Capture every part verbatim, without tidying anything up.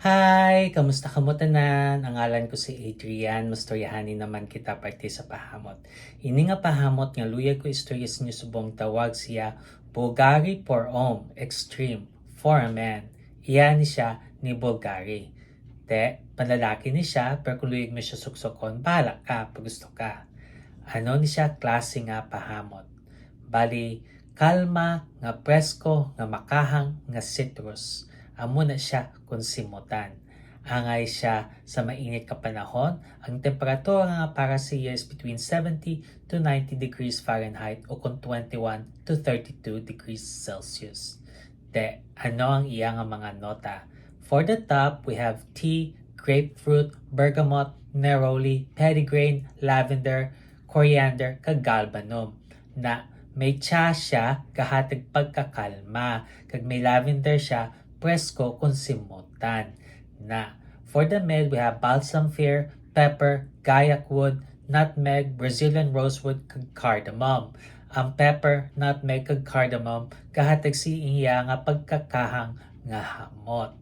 Hi! Kamusta kamo tanan? Ang ngalan ko si Adrian. Mastoryahanay naman kita parte sa pahamot. Ini nga pahamot nga luyag ko istorya sa inyo subong tawag siya Bulgari Pour Homme Extrême for a man. Iya ni siya ni Bulgari. Te, panlalaki ni siya, pero kung luyag mo siya suksokon, bahala ka pag gusto ka. Ano ni siya klase nga pahamot? Bali, kalma nga presko nga makahang nga citrus. Amo na siya kung simutan. Angay siya sa mainit nga panahon, ang temperatura nga para sa iya is between seventy to ninety degrees Fahrenheit o kung twenty-one to thirty-two degrees Celsius. Te, ano ang iya nga mga nota? For the top, we have tea, grapefruit, bergamot, neroli, petitgrain, lavender, coriander, kag galbanum. Na may tea siya, gahatag pagkakalma, kag may lavender siya, presko kung simutan. Na, for the mid, we have balsam fir, pepper, gayak wood, nutmeg, Brazilian rosewood, kag cardamom. Ang pepper, nutmeg, kag cardamom gahatag sa iya nga pagkakahang nga hamot.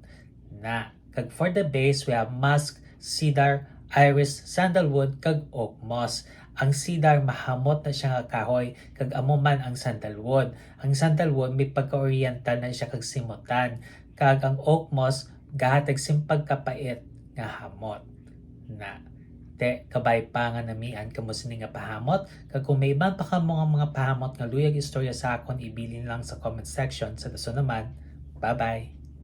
Na, kag for the base, we have musk, cedar, iris, sandalwood, kag oak moss. Ang cedar mahamot na siya nga kahoy, kag amo man ang sandalwood. Ang sandalwood may pagka-oriental na siya kag simutan, kag ang oak moss gahatag sing pagkapait nga hamot. Na, te, kabay pa nga namian kamo sini nga pahamot, kag kung may iban pa kamo nga mga pahamot nga luyag istorya sa akon, ibilin lang sa comment section. Sa dason naman, bye-bye.